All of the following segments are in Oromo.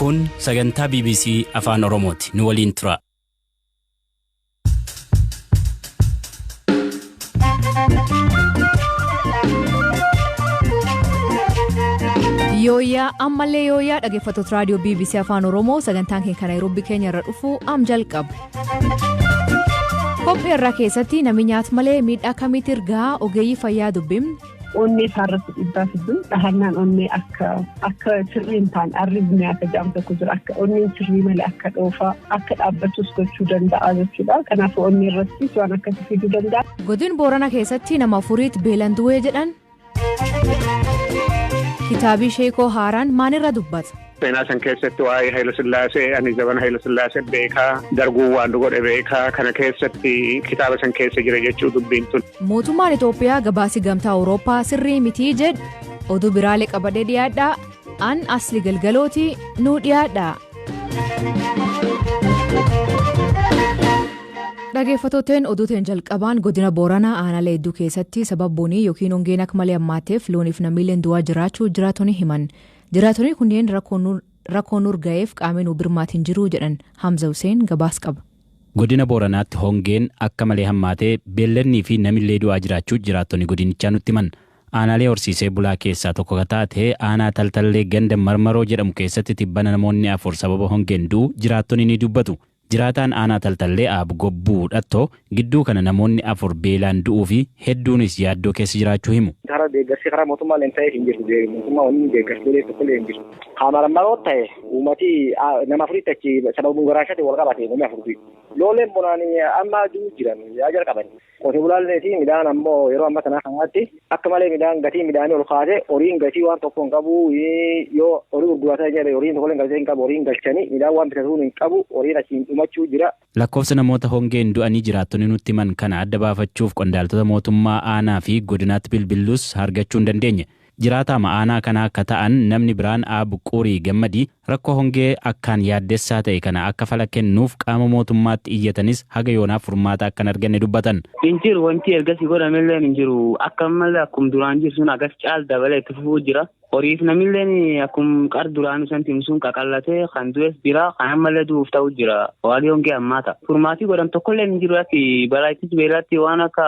Kun sagantaa BBC Afaan Oromooti. Nu waliin tura. Yooyyaa ammallee yooyyaa dhaggeeffattoota raadiyoo BBC Afaan Oromoo, sagantaan keenya kan Naayiroobii keenya irra dhufu am jalqabu. Qophii irraa keessatti namni nyaata malee miidhaa kamiitti ergaa ogeeyyii fayyaa dubbifne. Onnee isaarratti dhiibbaa fiduun dhahannaan onnee akka sirrii hin taane, arrhythmia akka jedhamu tokko jira. Akka onneen sirrii malee akka dhoofaa akka dhaabbatus gochuu danda'a jechuudha. Kanaafuu onnee irrattis waan akkasii fiduu danda'a. Godin Boorana keessatti nama afuriitti beelan du'ee jedhan. Kitaabii Sheekoo haaraan maalirra dubbata? Seenaa san keessatti waa'ee Hayilasillaasee, ani zabana Hayilasillaasee beekaa, darguu waan godhe beekaa, kana keessatti kitaaba san keessa jira jechuu dubbiin tun. Mootummaan Itoophiyaa gabaasii Gamtaa Awurooppaa sirrii mitii jedhu. Oduu biraalee qabadee dhiyaadhaa. An Asli Galgalooti, nuu dhiyaadhaa. Dhaggeeffattooteen, oduuteen jalqabaan godina Booranaa aanaalee hedduu keessatti sababa bonii yookiin hongeen akka malee hammaatteef looniif lammiileen du'aa jiraachuu jiraatonni himan. Jiraatonni kunneen rakkoon nur ga'eef qaamni nu birmaatiin jiru jedhan. Hamza Hussein gabaas qaba. Godina Booranaatti hongeen akka malee hammaatee beelladnii fi namillee du'aa jiraachuu jiraattonni godinichaa nutti himan. Aanaalee horsiisee bulaa keessaa tokko kan taate aanaa Taltallee ganda Marmaroo jedhamu keessatti tibbana namoonni afur sababa hongeen du'u jiraattonni ni dubbatu. Jiraataan aanaa Taltallee Aab Gobbuu Dhattoo gidduu kana namoonni afur beelaan du'uu fi hedduunis yaaddoo keessa jiraachuu himu. Karaa deeggarsi karaa mootummaa illee ta'ee hin jiru. Mootummaa wanni deeggarsi godhee tokko illee hin jiru. Haa, ta'e uummati nama afuritti achi sababa garaashatti wal qabate, namni afur. Looleen bonaan amma du'uu jiran yaa jalqaban. Qotee bulaallee fi midhaan ammoo yeroo amma kanaa kanaatti akka malee midhaan gatii midhaanii ol kaase, horiin gatii waan tokko hin qabu. Yoo horii gurgurataa jedhe, horiin tokko illee gatii hin qabu, horiin galchanii midhaan waan bitatuun hin qabu, horiin achiin dhumachuu jira. Lakkoofsa namoota hongeen du'anii jiraattonni nutti himan kana adda baafachuuf qondaaltota mootummaa aanaa fi godinaatti bilbillus argachuu hin dandeenye. Jiraataa aanaa kanaa akka ta'an namni biraan Aab Quurii Gammadii rakkoo hongee akkaan yaaddessaa ta'e kana akka fala kennuuf qaama mootummaatti iyyatanis haga yoonaaf furmaata akka hin arganne dubbatan. Hin jiru, wanti ergasii godhamellee hin jiru. Akka malee akkum duraan jiru sun agas caal dabalee itti fufuu jira. Horiif namilleen akkum qar duraanii san timsuun qaqallatee kan du'es jira, kan ammallee du'uuf ta'u jira. Waali hongee ammaata. Furmaatii godhan tokkollee hin jiru. Akki balaa ittis beelaatti waan akka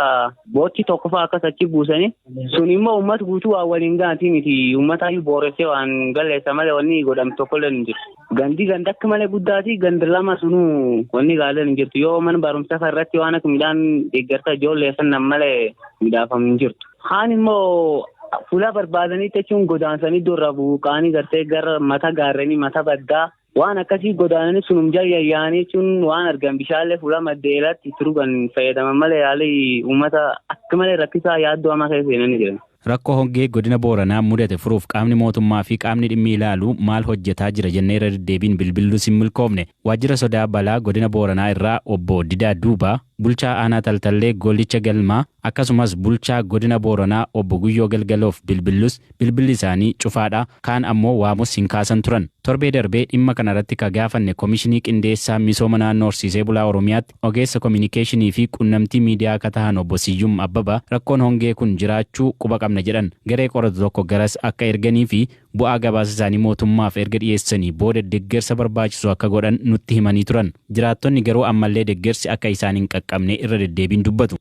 boochi tokko fa'aa akkas achi buusanii sun immoo uummata guutuu waan waliin gaatii miti, uummataayyuu booressee waan galleessa malee wanni godhame tokkollee hin jiru. Gandi ganda akka malee guddaati, ganda lama sunuu wanni gaaleen hin jirtu. Yoo mana barumsaa irratti waan akka midhaan deeggarsa ijoollee sannan malee midhaafamu hin jirtu. Kaan immoo fuula barbaadanii jechuun godaansanii durra buuqaanii gartee gara mata gaarreenii, mata baddaa waan akkasii godaananii sunum jayyaa'anii jechuun waan argan bishaanlee fuula maddeelaatti itti dhugan fayyadaman malee haalli uummata akka malee rakkisaa yaaddoo hamaa keessa seenanii jiran. Rakkoo hongee godina Booranaa mudate furuuf qaamni mootummaa fi qaamni dhimmi ilaalu maal hojjetaa jira jennee irra deddeebiin bilbillus hin milkoofne. Waajjira sodaa balaa godina Booranaa irraa obbo Didaa Duubaa, bulchaa aanaa Taltallee Gollicha Galmaa, akkasumas bulchaa godina Booranaa obbo Guyyoo Galgaloof bilbillus bilbilli isaanii cufaadha. Kaan ammoo waamus hin kaasan turan. Torbee darbee dhimma kanarratti ka gaafanne Komishinii Qindeessaa Misooma Naannoo Horsiisee Bulaa Oromiyaatti ogeessa kominikeeshinii fi qunnamtii miidiyaa akka tahan obbo Siyyum Abbabaa rakkoon hongee kun jiraachuu quba qabna jedhan. Garee qoratu tokko garas akka erganii fi bu'aa gabaasa isaanii mootummaaf erga dhiyeessanii booda deeggarsa barbaachisu akka godhan nutti himanii turan. Jiraattonni garuu ammallee deeggarsi akka isaan hin qaqqabne irra deddeebiin dubbatu.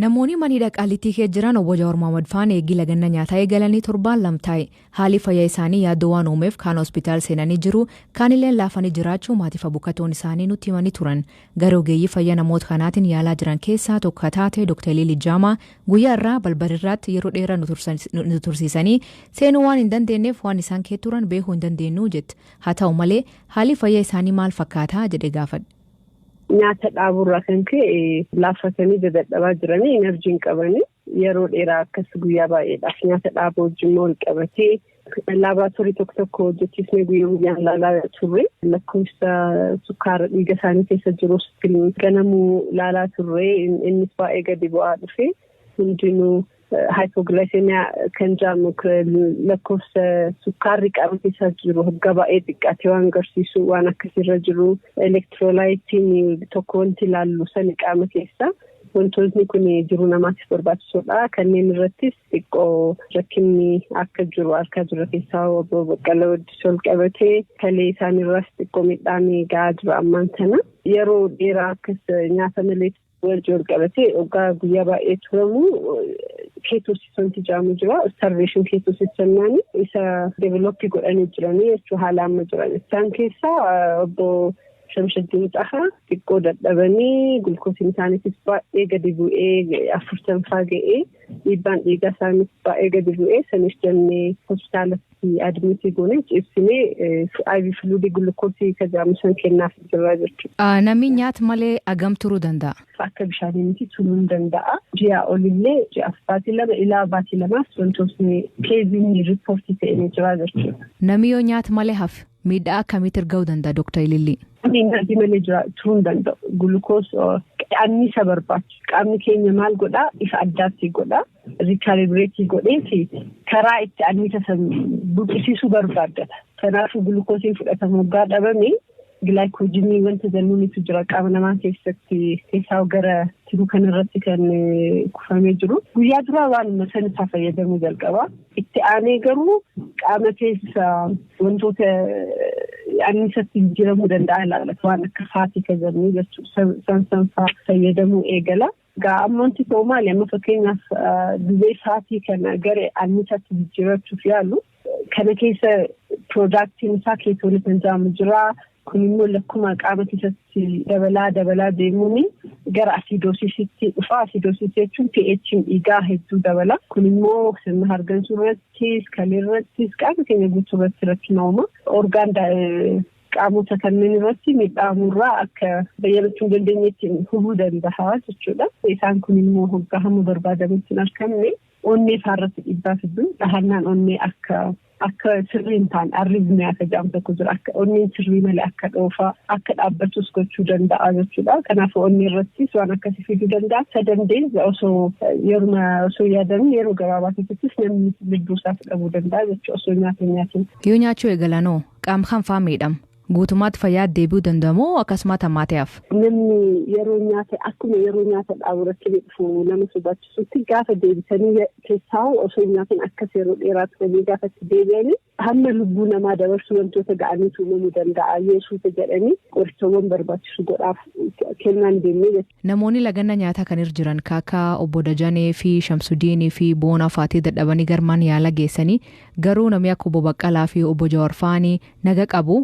Namoonni mana Qaallittii keessa jiran obbo Jawaar Mohaammed faan eegii laganna nyaataa eegalanii torbaan 2 taa'e. Haalli fayyaa isaanii yaaddoo waan uumeef kaan hospitaal seenanii jiru, kaanillee laafanii jiraachuu maatiif abukatoon isaanii nutti himanii turan. Gara ogeeyyii fayyaa namoota kanaatiin yaalaa jiran keessaa tokko taate Dr. Liili Jaamaa guyyaa irraa balbalirraatti yeroo dheeraa nu tursiisanii seenuu waan hin dandeenyeef waan isaan kee turan beekuu hin dandeenyu jette. Haa ta'u malee haalli fayyaa isaanii maal fakkaataa jedhee gaafadhe. Nyaata dhaabuurraa kan ka'e laaffatanii dadhabaa jiranii, energy hin qabanii, yeroo dheeraa akkas guyyaa baay'eedhaaf nyaata dhaabuu wajjin wal qabatee laaboraatoorii tokko tokko hojjechiisnee guyyaa guyyaan ilaalaa turre. Lakkoofsa sukkaara dhiiga isaanii keessa jirus ganamuu ilaalaa turre, innis baay'ee gadi bu'aa dhufe. Hundinuu hypoglycemia kan jedhamu, lakkoofsa sukkaarri qaama keessa jiru hoggaa baay'ee xiqqaate waan agarsiisu waan akkasirra jiru. Electrolyteiin tokko wanti ilaallu sani qaama keessa Wantootni kun jiruu namaatiif barbaachisoodha. Kanneen irrattis xiqqoo rakkinni akka jiru harkaa jira keessaa obbo Baqqalaa wajjin ol qabatee kalee isaaniirraas xiqqoo miidhaan gahaa jira ammaan kana. Yeroo dheeraa akkas nyaata malee wajjin ol qabatee waggaa guyyaa baay'ee turamu ketosis wanti jedhamu jira. Starvation ketosis jennaan isa develop godhanii jiranii jechuudha haala amma jiran. Isaan keessaa obbo Shamshaddin Xahaa xiqqoo dadhabanii gulkoosiin isaaniitis baay'ee gadi bu'ee 40 ga'ee dhiibbaan dhiigaa isaaniis baay'ee gadi bu'ee sanis jennee hospitaalatti admit goonee ciibsinee IV fluid gulukoosii kan jedhamu san kennaaf jirra jechuudha. Namni nyaata malee hagam turuu danda'a? Akka bishaanii miti turuu ni danda'a. Ji'a olillee ji'a baatii 2 ilaa baatii 2 wantootni keeziin report ta'ee ni jira jechuudha. Namni yoo nyaata malee hafe miidhaa akkamiitti erguu danda'a Dooktar Ilillii? Namni nyaata malee turuu hin danda'u. Gulukoos anniisa barbaachisu. Qaamni keenya maal godhaa? Ifa addaatti godhaa. Recalibrate godheeti karaa itti anniisa san buqqisiisuu barbaaddata. Kanaafuu gulukoosiin fudhatamu waggaa dhabame gilaayikoojinii wanta jennuunitu jira qaama namaa keessatti keessaa gara tiruu kanarratti kan kufamee jiru. Guyyaa duraa waanuma san isaa fayyadamuu jalqaba. Itti aanee garuu qaama keessa wantoota anniisatti jijjiiramuu danda'a ilaallata. Waan akka faatii kan jennu jechuudha. San sanfaa fayyadamuu eegala. Gaa amma wanti ta'u maali? Amma fakkeenyaaf dubee faatii kana gara anniisatti jijjiirachuuf yaalu kana keessa piroodaaktiin isaa keetoonii kan jedhamu jira. Kun immoo lakkuma qaama keessatti dabalaa dabalaa deemuun gara asidoosisitti dhufa. Asidoosisii jechuun pH'n dhiigaa hedduu dabala. Kun immoo sirna hargansuu irrattis, kalee irrattis, qaama keenya guutuu irratti rakkina uuma. Orgaan qaamota kanneen irratti miidhaamurraa akka bayyanachuu hin dandeenyetti hubuu danda'a jechuudha. Isaan kun immoo hoggaa hamma barbaadamutti hin argamne onnee faarratti dhiibbaa fidu. Dhahannaan onnee akka sirrii hin taane arritmia akka jedhamu tokko jira. Akka onneen sirrii malee akka dhoofaa akka dhaabbatus gochuu danda'a jechuudha. Kanaafuu onnee irrattis waan akkasii fiduu danda'a. Sadan osoo yeruma osoo yaadamu yeroo gabaabaa keessattis namni lubbuu isaaf dhabuu danda'a jechuudha osoo nyaata hin nyaatin. Yoo nyaachuu eegalanoo qaama kam fa'aa miidhama? Guutummaatti fayyaa deebi'uu danda'amoo akkasuma tammaatee hafa? Namni yeroo nyaata akkuma yeroo nyaata dhaabu rakkina dhufu nama sodaachisutti gaafa deebisanii keessaa osoo nyaatin akkas yeroo dheeraa turanii gaafa itti deebi'anii hamma lubbuu namaa dabarsuu wantoota ga'aniitu uumamuu danda'a yoo suuta jedhanii qorichawwan barbaachisu godhaaf kennaan deemnee jechuudha. Namoonni laganna nyaataa kan irra jiran akka obbo Dajanee fi Shamsudiinii fi Boonaa fa'aatii dadhabanii garmaan yaala geessanii garuu namni akka obbo Baqqalaa fi obbo Jawar fa'anii naga qabu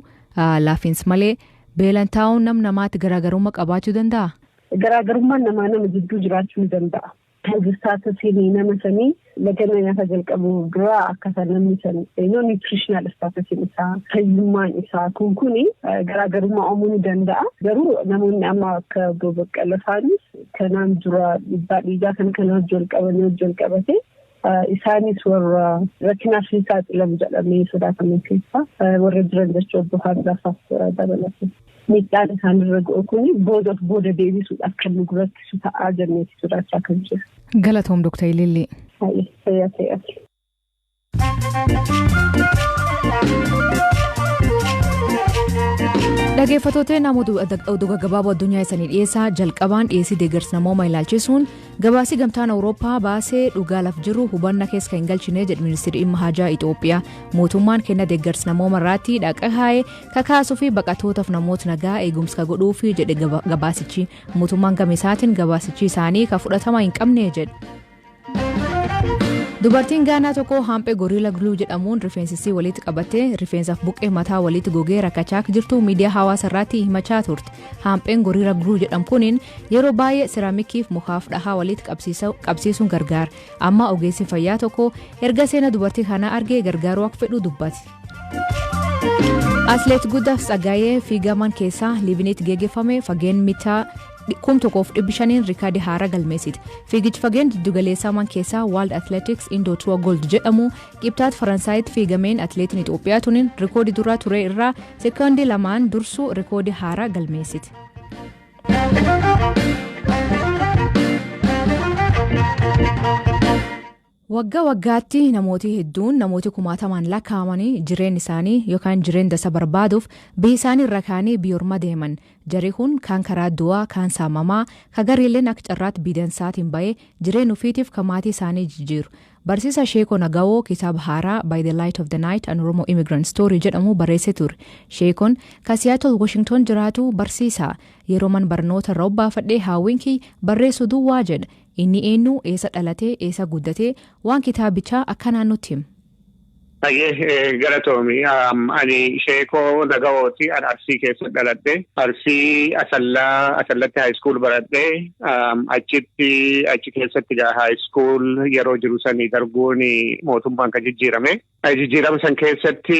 laafiinsi malee beelan taa'uun nam namaatti garaagarummaa qabaachuu danda'a? Garaagarummaan namaa nama jidduu jiraachuu ni danda'a. Staatusiin nama sanii laganna nyaata jalqabu dura akkaataa namni san nutritional staatusiin isaa fayyummaan isaa kun kuni garaagarummaa uumuu ni danda'a. Garuu namoonni amma akka obbo Baqqalaa fa'aanis kanaan dura dhiibbaa dhiigaa kan kana hojii ol qabanii hojii ol qabate isaanis warra rakkinaaf ni saaxilamu jedhamee sodaataman keessaa warra jiran jechuudha obbo Hamzaafaaf dabalate. Miidhaan isaanirra ga'u kun booda booda deebisuudhaaf kan nu rakkisu ta'aa jenneeti sodaachaa kan jiru. Galatoom Dooktar Ilillii. Fayyaa ta'e. Dhaggeeffattoota namoota oduu gaggabaaboo addunyaa isanii dhiyeessaa jalqabaan dhiyeessii deeggarsa namooma ilaalchisuun gabaasii gamtaan Awurooppaa baasee dhugaa laf jiru hubannaa keessa kan hin galchine jedhu ministeerri dhimma haajaa Itoophiyaa. Mootummaan kenna deeggarsa namooma irratti dhaqa haa'ee kakaasuu fi baqatootaaf namoota nagaa eegumsa ka godhuufi jedhe gabaasichi. Mootummaan gama isaatiin gabaasichi isaanii ka fudhatama hin qabne jedhe. Dubartiin Gaanaa tokko hampee gorilla glue jedhamuun rifeensisii walitti qabattee rifeensaaf buqqee mataa walitti gogee rakkachaa akka jirtu miidiyaa hawaasaa irratti himachaa turte. Hampeen gorilla glue jedhamu kuniin yeroo baay'ee siraamikiif mukaaf dhahaa walitti qabsiisuun gargaara. Amma ogeessi fayyaa tokko erga seena dubartii kanaa argee gargaaruu akka fedhu dubbate. Atleet Guddaaf Tsaggaayee fiigaman keessaa Liiviniitti geggeeffame fageen mitaa 1500 rikaadii haaraa galmeessite. Fiigichi fageen jiddugaleessaa man keessaa World Athletics Indoor Tour Gold jedhamu qibxaat Faransaayiti fiigameen atleetiin Itoophiyaa tuniin rikoodii duraa ture irraa sekoondii 2 dursuu rikoodii haaraa galmeessite. Waggaa waggaatti namooti hedduun, namooti kumaatamaan lakkaa'amanii, jireenya isaanii yookaan jireenya dasa barbaaduuf biyya isaanii irra kaanii biyya orma deeman. Jarri kun kaan karaa du'aa, kaan saamamaa, ka gariilleen akka carraatti bidansaatiin bahee jireenya ofiitiif kan maatii isaanii jijjiiru. Barsiisa Sheekoo Nagawoo kitaaba haaraa "By the Light of the Night: An Oromo Immigrant Story" jedhamu barreessee ture. Sheekoon ka Seattle, Washington jiraatu barsiisa. "Yeroo man barnoota irra obbaafadhee hawwiin barreessuu duwwaa," jedha. Inni eenyu, eessa dhalatee, eessa guddatee, waan kitaabichaa akkanaan nutti hima. Baay'ee galatoomi. Ani Sheekoo Nagawooti. Ani Arsii keessa dhaladhe. Arsii Asallaa, Asallatti high school baradhe. Achitti, achi keessatti gaa high school yeroo jiru sanii darguun mootummaan kan jijjiirame. Jijjiirama san keessatti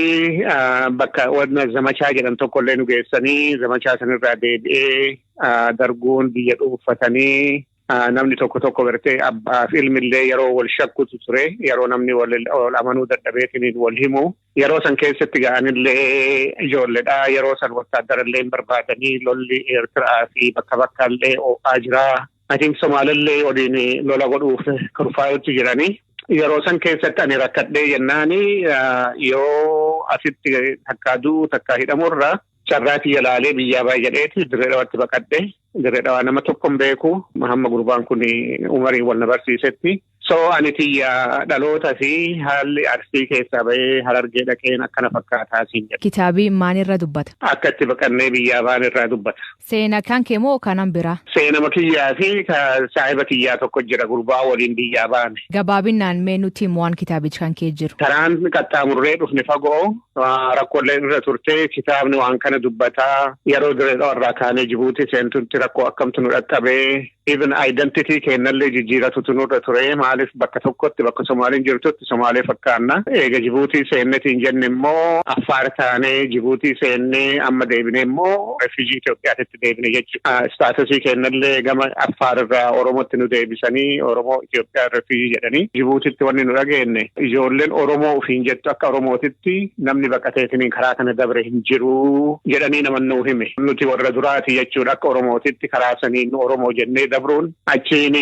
bakka wanna zamachaa jedhan tokkollee nu geessanii, zamachaa sanirraa deebi'ee darguun biyya dhuunfatanii, namni tokko tokko gartee abbaaf ilmillee yeroo wal shakkutu ture, yeroo namni wal amanuu dadhabeetiin wal himu. Yeroo san keessatti ga'anillee ijoolleedha. Yeroo san wattaaddarallee hin barbaadanii, lolli Eertiraa fi bakka bakkaallee ho'aa jira. I think Somaalillee waliin lola godhuuf kurfaa'utti jiranii. Yeroo san keessatti ani rakkadhee jennaani, yoo asitti takkaa du'u takkaa hidhamurra carraa kiyya laalee biyyaa baay'adheeti Dirree Dhawaatti baqadhe. Dirree Dhawaa nama tokko hin beeku. Hamma gurbaan kun umariin wal na barsiisetti. So ani tiyya dhaloota fi haalli Arsii keessaa bahee Harargee dhaqeen akkana fakkaataa siin jedha. Kitaabii maalirra dubbata? Akka itti baqannee biyyaa baan irraa dubbata. Seenaa kan kee moo kanan biraa? Seenama kiyyaa fi saahiba kiyyaa tokko jira, gurbaa waliin biyyaa baane. Gabaabinaan mee nuti himu waan kitaabichi kan kee jiru. Karaan qaxxaamurree dhufne fagoo, rakkoolee irra turte. Kitaabni waan kana dubbataa, yeroo Dirree irraa kaanee Jibuutii seentutti rakkoo akkamtu nu dhaqqabee, even identity kennallee jijjiiratutu nurra ture. Maaliif, bakka tokkotti bakka Somaaliin jirtutti Somaalee fakkaanna. Eega Jibuutii seennetiin jenne immoo Affaar taanee Jibuutii seennee, amma deebinee immoo refugee Itoophiyaatti deebine jechuudha. Statusii kennallee gama Affaar irraa Oromootti nu deebisanii, Oromoo Itoophiyaa refugee jedhanii. Jibuutitti wanni nu dhageenye, ijoolleen Oromoo ofiin jettu akka Oromootitti namni baqateetiin karaa kana dabre hin jiru jedhanii nama nuu hime. Nuti warra duraati jechuudha akka Oromootitti karaa saniin Oromoo jennee dabruun. Achiin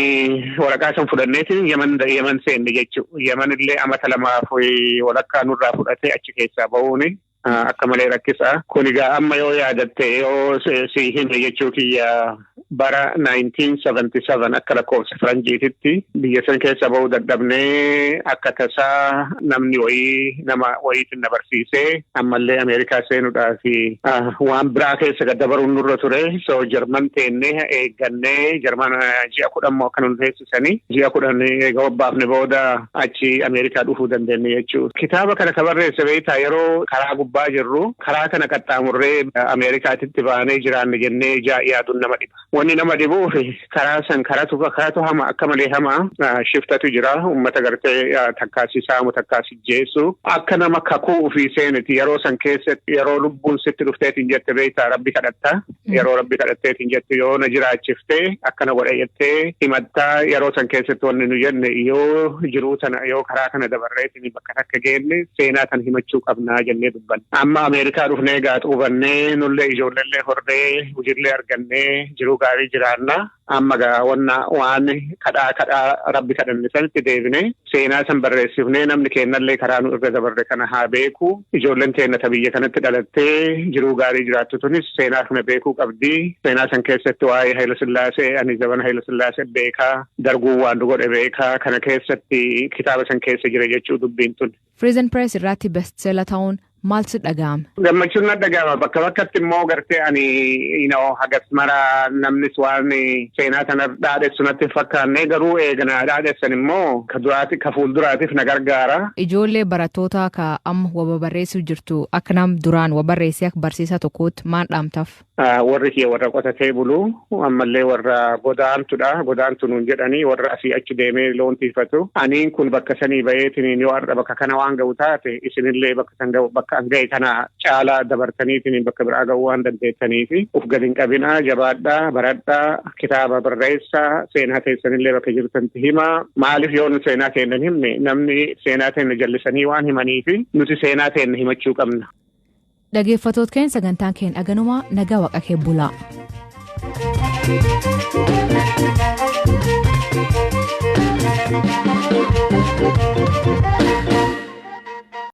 waraqaa san fudhanneetiin Yemen seenne jechuudha. Yemen illee amata 2f walakkaa nurraa fudhatee achi keessaa bahuuni akka malee rakkisaa. Kun egaa amma yoo yaadatte, yoo si hime jechuu kiyya, bara 1977 akka lakkoofsa faranjiititti biyya san keessa bahuu dadhabnee, akka tasaa namni wayii nama wayiitiin na barsiisee, ammallee Ameerikaa seenuudhaaf waan biraa keessa gaddabaruun nurra ture. So Jarman teennee eeggannee, Jarman ji'a 10 moo akka nu teessisanii, ji'a 10 eega wabbaafne booda achi Ameerikaa dhufuu dandeenye jechuudha. Kitaaba kana ka barreesse beektaa, yeroo karaa gubbaa jirru karaa kana qaxxaamurree Ameerikaatitti baanee jiraanne jennee yaaduun nama dhiba. Wanni nama dhibuuf karaa san karatu hama, akka malee hama. Shiftatu jira, uummata gartee takkaasi saamu takkaasi jeessu. Akka nama kakuu ofii seeniti yeroo san keessatti, yeroo lubbuun sitti dhufteetiin jette beektaa, rabbi kadhatta. Yeroo rabbi kadhatteetiin jettu, yoo na jiraachiftee akkana godha jettee himattaa. Yeroo san keessatti wanni nu jenne, yoo jiruu tana, yoo karaa kana dabarreetiin bakka takka geenne, seenaa tan himachuu qabnaa jennee dubbanne. Amma Ameerikaa dhufnee gaa xuubannee, nullee ijoolleellee horree, hojiillee argannee, jiruu gaarii jiraanna. Amma gaa wanna waan kadhaa kadhaa rabbi kadhanne sanitti deebine seenaa san barreessifnee, namni kennallee karaa nu irra dabarre kana haa beeku. Ijoolleen teenna ta biyya kanatti dhalattee jiruu gaarii jiraattu tunis seenaa kana beekuu qabdi. Seenaa san keessatti waa'ee Hayila Sillaasee, ani zabana Hayila Sillaasee beekaa, darguu waan nu godhe beekaa, kana keessatti kitaaba san keessa jira jechuu dubbiin tun. Fraser Press irratti bestseller ta'uun maal si dhaga'ame? Gammachuun na dhaga'ama. Bakka bakkatti immoo gartee ani hagas mara namnis waan seenaa kana dhaadhessu natti hin fakkaanne, garuu eegana dhaadhessan immoo ka duraati ka fuulduraatiif na gargaara. Ijoollee barattoota ka amma waba barreessuu jirtu, akka nam duraan wa barreessee, akka barsiisaa tokkootti maal dhaamtaaf? Warri kiyya warra qotatee bulu, ammallee warra godaantudha. Godaantu nuun jedhanii, warra asii achi deemee loon tiifatu. Aniin kun bakka sanii baheetiin yoo har'a bakka kana waan ga'u taate, isinillee bakka san ga'u, bakka an ga'e kana caalaa dabartaniitiin bakka biraa ga'uu waan dandeettaniifi uf gadi hin qabinaa, jabaadhaa, baradhaa, kitaaba barreessaa, seenaa teessanillee bakka jirtantti himaa. Maaliif, yoo nu seenaa keenya hin himne, namni seenaa teenya jallisanii waan himaniifi nuti seenaa teenya himachuu qabna. Dhaggeeffattoota keenya, sagantaan keenya aganumaa, nagaa waaqa kee bulaa.